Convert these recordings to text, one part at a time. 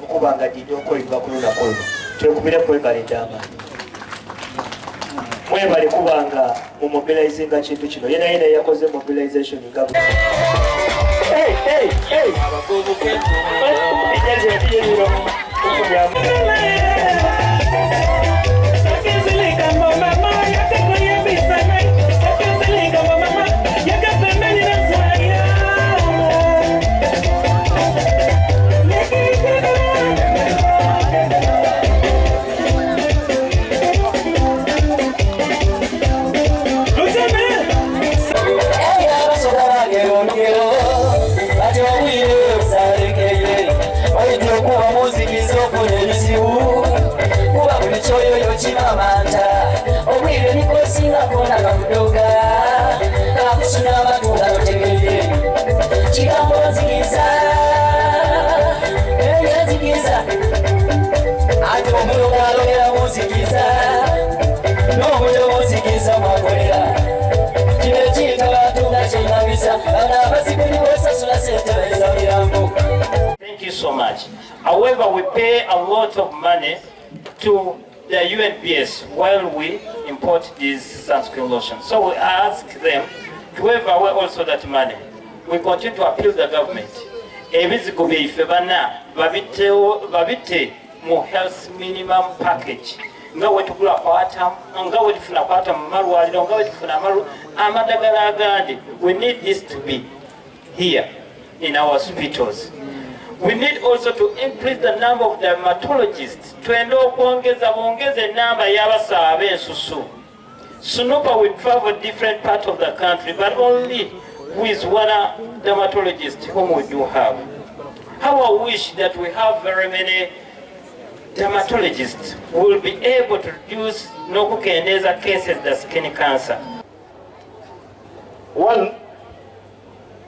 Okuba nga gijja okukolebwa ku lunaku luno, twekubire kwebale ekyamaanyi. Mwebale kubanga mu mobilizinga kintu kino. Yena yena yakoze mobilization nga Hey, hey, hey. Thank you so much. However, we pay a lot of money to the UNBS while we import these sunscreen lotions. So we ask them to waive away also that money. We continue to appeal the government. Ebizigo byaife bana babite mu health minimum package. Nga wetugula kwata, nga wetufuna kwata mu malwaliro, nga wetufuna amadagala agandi. We need this to be here in our hospitals. We need also to increase the number of dermatologists. Twenda okwongeza bongeze enamba y'abasawo ab'ensusu. Sunupa will travel different parts of the country, but only with one dermatologist whom we do have. How I wish that we have very many dermatologists who will be able to reduce n'okukendeeza cases the skin cancer. One,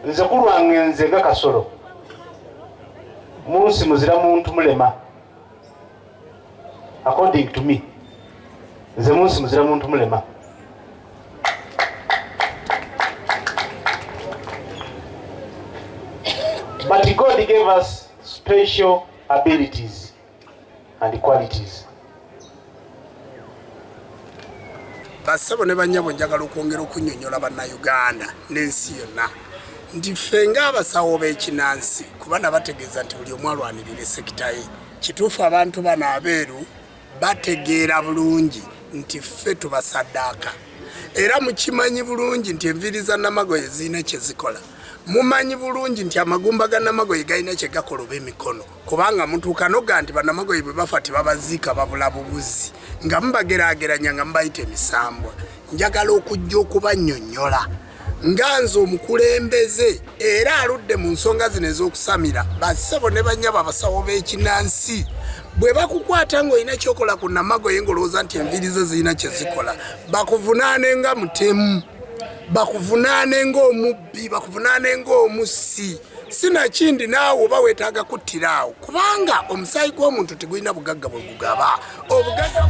nze ku lwange nze nga Kasolo munsi muzira muntu mulema. According to me, nze munsi muzira muntu mulema. But God gave us special abilities and qualities. Bassebo ne bannyabo, njagala okwongera okunnyonnyola Bannayuganda n'ensi yonna nti ffe ng'abasawo b'ekinansi, kuba nabategeeza nti buli omu alwanirira esekita ye. Kituufu, abantu bano abeeru bategeera bulungi nti ffe tubasaddaaka, era mukimanyi bulungi nti enviiri za namagoye zirina kye zikola. Mumanyi bulungi nti amagumba ga namagoye galina kye gakola oba emikono, kubanga mutuuka noga nti banamagoye bwe bafa tebabaziika, babula bubuzi, nga mubageraageranya nga mubayita emisambwa. Njagala okujja okubannyonnyola nga nze omukulembeze era aludde mu nsonga zino ez'okusamira. Bassebo ne bannyabo, abasawo b'ekinansi bwe bakukwata ng'olina kyokola ku namagoye, ng'olowooza nti enviiri ze zirina kye zikola, bakuvunaane nga mutemu, bakuvunaane ng'omubbi, bakuvunaane ng'omussi, sinakindi naawe oba weetaaga kuttira awo, kubanga omusaayi gw'omuntu tegulina bugagga bwe gugaba obugagga.